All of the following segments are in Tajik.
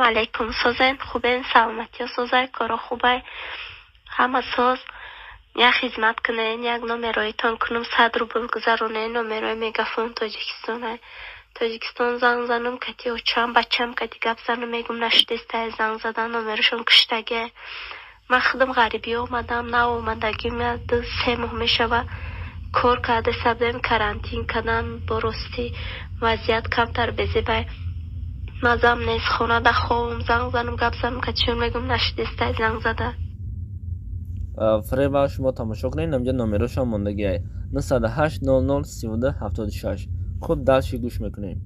Алейкум, созен, хубен, саломатиё созай, коро хубай, ҳама соз. Як хизмат кунен, як номероитон кунум, 100 рубл гузаронен, номерои Мегафон Тоҷикистонай. Тоҷикистон занг занум, кати очам, бачам кати гап занум, мегум нашудестай занг задан, номерошон куштаге. Ман худам ғарибӣ омадам, нав омадагим, 2-3 моҳ мешава. Кор карда будем, карантин кардан, бо ростӣ вазъият камтар безебай. Мазам нест, хонада ховум, занг занум, гап занум, катишон мегум нашудестай занг зада. Фреба шумо тамошо кунед, инҷа номерошон мондагиай: 908 00 32 76. Хуб, дальше гӯш мекунем.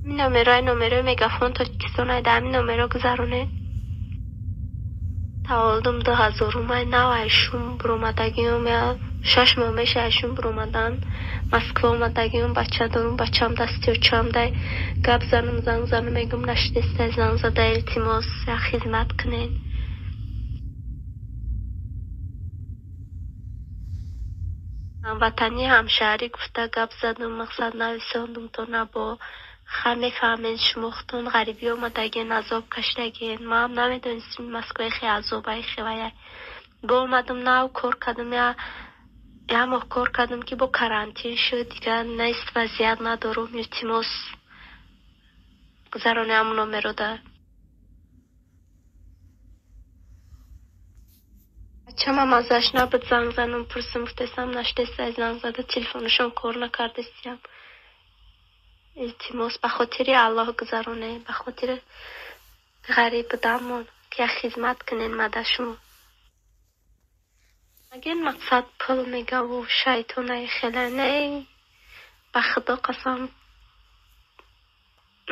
Ҳамин номерои, номерои Мегафон Тоҷикистон, дар ҳамин номеро гузаронед. Таваллудум 2000-умай, нав айшум буромадагиум, 6 моҳ меша айшум буромадан. Москва омадагиум, бача дорум, бачам дасти очам дай. Гап занум, занг занум, мегум нашудестай занг зада, илтимос, як хизмат кунед. Ҳамватанӣ, ҳамшаҳрӣ гуфта гап задум, мақсад нависондум то набо. Ха, мефаҳмед, шумо худтон ғарибӣ омадагиен, азоб кашидагиен. Маам намедонистим Москваи хе азобай хевая. Бо омадум, нав кор кардум, як моҳ кор кардум, ки бо карантин шуд, дигар нест, вазъият надорум, илтимос, гузароне ҳамун номерода. Бачамам азаш набуд, занг занум, пурсум, гуфтесам нашудестай занг зада, телефонашон кор накардестиям. Илтимос, ба хотири Аллоҳ гузароне, ба хотири ғариб будамон, ки як хизмат кунен мада шумо. Аген мақсад пул мегаву шайтонаи хеле не, ба Худо қасам,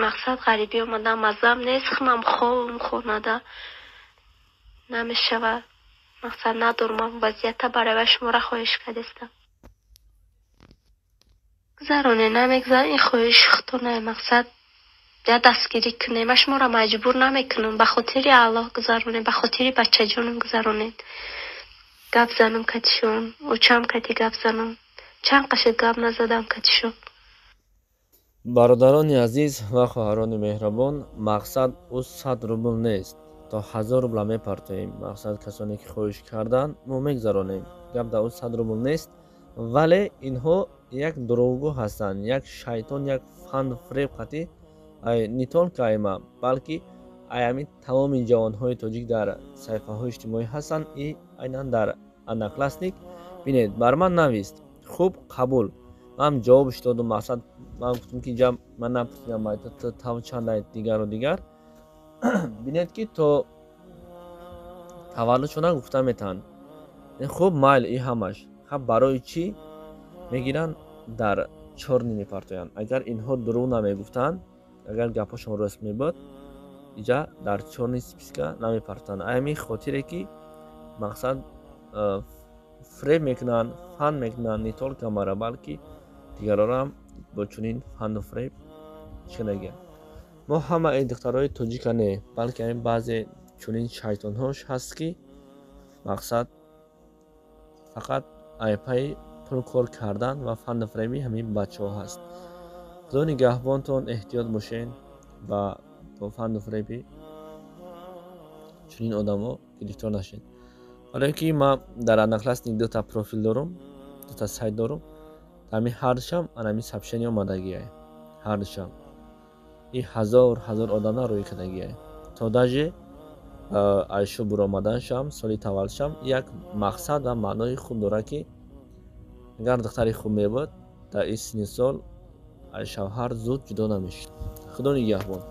мақсад ғарибӣ омадам, мазам нест, худам ховум хонада намешава. Мақсад надорум вазъията, барои шуморо хоҳиш кардестам. Гузароне, намегузар, ин хоҳиши худтонае, мақсад я дастгирӣ кунем. Ман шуморо маҷбур намекунам, ба хотири Аллоҳ гузаронед, ба хотири бачаҷонам гузаронед. Гап занум катишон, очам кати гап занум. Чанд қашед гап назадам катишон. Бародарони азиз ва хоҳарони меҳрабон, мақсад ӯ 100 рубл нест, то 1000 рубла мепартоем. Мақсад, касоне ки хоҳиш карданд, мо мегузаронем. Гап дар ӯ 100 рубл нест, вале инҳо як дурӯғгӯ ҳастанд, як шайтон, як фанду фиреб қатӣ не только айма, балки ай ҳамин тамоми ҷавонҳои тоҷик дар саҳифаҳои иҷтимоӣ ҳастанд и айнан дар Одноклассник. Бинед, бар ман навист, хуб, қабул, ман ҷавобш додум. Мақсад, ман гуфтум, ки инҷа ман напурсидам тав чанд, дигару дигар. Бинед, ки то таваллудшона гуфта метаванд. Хуб, майли, и ҳамаш хаб, барои чӣ мегиранд, дар чёрный мепартоянд? Агар инҳо дурӯғ намегуфтанд, агар гапҳошон рост мебуд, иҷа дар чёрный списка намепартоянд. Ҳамин хотире ки мақсад фиреб мекунанд, фан мекунанд, не только мара, балки дигарорам бо чунин фанду фиреб чӣ. Мо ҳамаи духтарои тоҷика не, балки ҳамин баъзе чунин шайтонҳош ҳаст, ки мақсад фақат айпаи пул кор кардан ва фанду фиреби ҳамин бачаҳо ҳаст. Худо нигаҳбонтон, эҳтиёт бошед ва бо фанду фиреби чунин одамо гирифтор нашед. Барое ки ман дар Одноклассник дута профил дорум, дута сайт дорум, ҳамин ҳардушам анами сообщение омадагиай, ҳардушам и ҳазор ҳазор одамна рӯй кардагиай, то даже айшу буромаданшам, соли таваллудшам як мақсад ва маънои хуб дорад, ки агар духтари хуб мебуд, дар ин синни сол аз шавҳар зуд ҷудо намешуд. Худо нигаҳбон.